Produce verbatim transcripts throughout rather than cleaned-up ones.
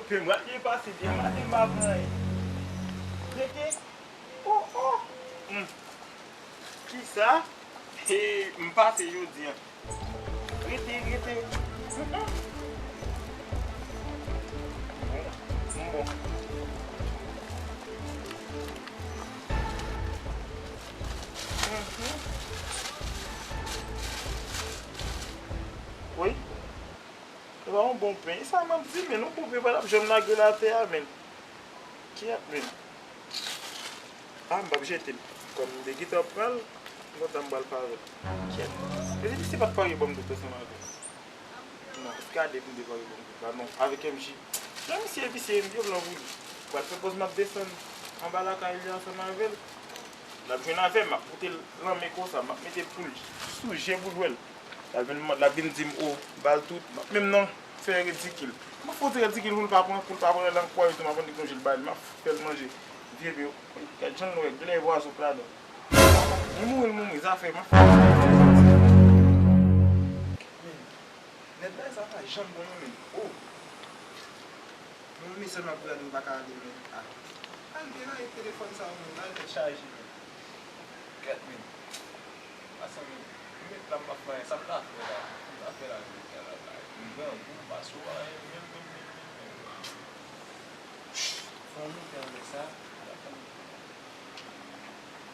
Fè m rale pase de maten m pa pran anyen. Rete. Oh, oh. Hmm. Kisa? He, m pase jodi a. Rete, rete. Mm, mm. M bon. Mhm. Wi. Se pa yon bon pen. Sa m ap di, men yon bon pen pa t ap janm lage l atè a, men. Kyèt, men. Ah, m p ap jete l. Kòm m te gentan pran l, m kontan m pral pare l. Kyèt. Mezanmi, misye pa t pare ban m tout ansanm avè l. Non, gade pou m te pare ban m tout la. Non, avèk M J. Jan misye visye, m vye blan pou li. Pral fè pòz m ap desann anba lakay li ansanm avè l. L ap jwenn avè m, m ap pote l nan men konsa, m ap mete l pou l sou je pou l wè l. L ap vin, l ap vin di m, "O, ba l tout." M ap menm non, fè ridikil. M ap fè yon ti ridikil pou l pa pran, pou l pa pran nan kway tou, m ap annik lonje l ba l, m ap fè l manje. Vye bè, gad jan l wè, glè vwazon k ladan. Li mouri, li mouri, zafè, m ap fè. Men, nèt la, sa pa janm bon non, men. O! Bon, mesaj m ap gade, m pa ka ale, men. Ah. Al gen nan telefòn sa, men, nan nèt chaje, men. Kèt, men. Pase, men. M met la, m pa fè anyen. Sa m ta fè la? Sa m ta fè la, men, kèt la, la. M grangou, m pa sou anyen, men, men, men, men, men. Fò m moute anlè sa.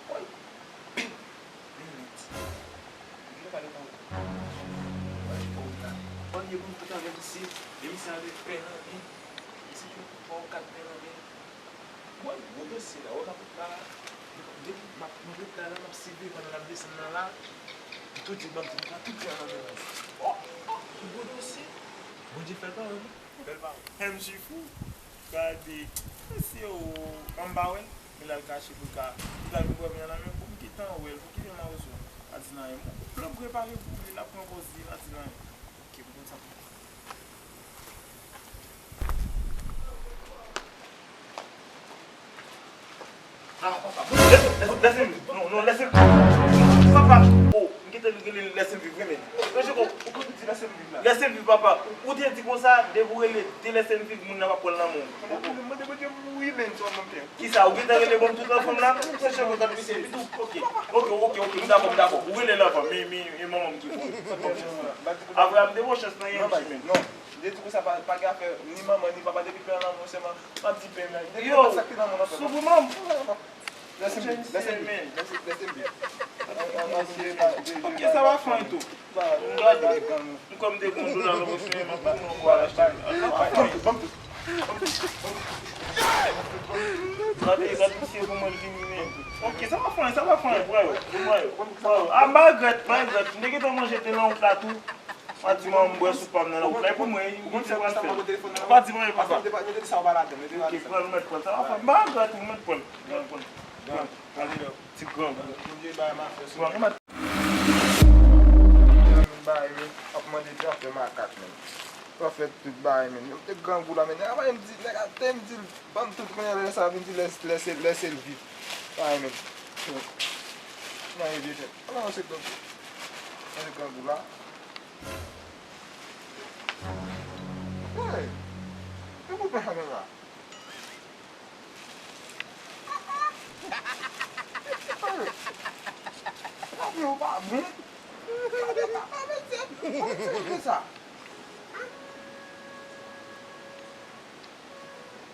Woy! Pi! Limit. Vin pale tankou. Woy, oh, la. Bon, yo konn tout avèk isi. Depi sa avèk pè nan men. Isi, yo fò kat pè nan men. Woy, gwo dosye la. Wè, m ap la. Depi m ap, m ret la, la, m ap siveye pandan l ap desann nan la. Li tou di, ban m di, m pran tout pè nan men. Oh, oh, gwo dosye. Bondye fè l pa wè, non. Bèl pawòl. M J fou. Gade. Mesye o. Anba wè. Men l al kache pou l ka. Li ta vin wè men an nan men pou m gentan wè l. Pou ki men m a wè sou. A di nan yon. Plan prepare pou li. L ap pran pòz li. L a di nan yon. Ok, m konn sa pou. Ah, papa, lèse, lèse, lèse m viv. Non, non, lèse m viv. Papa, oh, m kite l rele lèse m viv, wi, men. Mesye, ou, ou konn di lèse m viv la. Lèse m viv, papa. Ou, ou te di konsa, depi ou rele, te lèse m viv, moun nan pa pran nan men w. Mande, mande Bondye mouri, men, sou anfan m fè. Kisa, ou gentan rele ban m tout anfan m la? Mesye, konn sa misye, epi tou, ok. Ok, ok, ok, m dakò, m dakò. Ou rele l anfan, men, men, e manman m ki fò. Abraham te bon chans nan yon men. Non. Li te di konsa pa, pa gen afè ni manman ni papa depi pè an nan men w sèlman. M ap di pè m la. Depi yo, sa ki nan men w nan pè. Sou pou manman. Lèse m, lèse m, lèse, lèse m. Ok, sa va fè tou. M gade. M kòm de bon dola nan poch mwen, m ap pran yon bwa achte. Gade, gade misye kòman l vini, men. Ok, sa va fè, sa va fè, pran yo, pran yo, pran yo. Ah, Margaret, Margaret, m te gentan manje te nan wout la tou. Pa di manman m bwè soup pa m nan la, ou fè pou mwen, ou konn se pral fè. Pa di manman papa. Ok, pran, ou mèt pran. Sa va fè. Ba grat ou mèt pran. Pran, pran. Pran. Ale la, ti grangou. Pran, ou mèt. Bay men, ap mande di afè makak men. Sa fè tout bay men. Yo te grangou la men. Nèg a pa menm di, nèg a te m di, ban m tout kounye a lè sa vin di lè, lè se, lè se l viv. Bay men. Nan yon vye tèt. Ala yon se grangou. Nan yon grangou la. Hey! E pou pè sa la? Hey! Lavi w pa bon? Lavi w pa bon, mesye? Kòman se sa?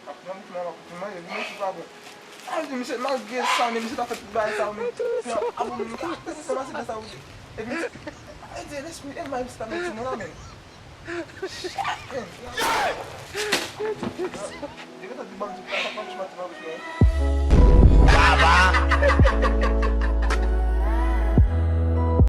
Ap pran mouch la, ap pran manje, li menm si pa bon. Sa vle di, misye, malgre sa, men misye ta fè tout bagay sa yo, men. Misye ap, ap, ap, ap, ap, ap, ap, ap, ap, epi, e di, lespri, e mal misye ta mete moun la, men. Men,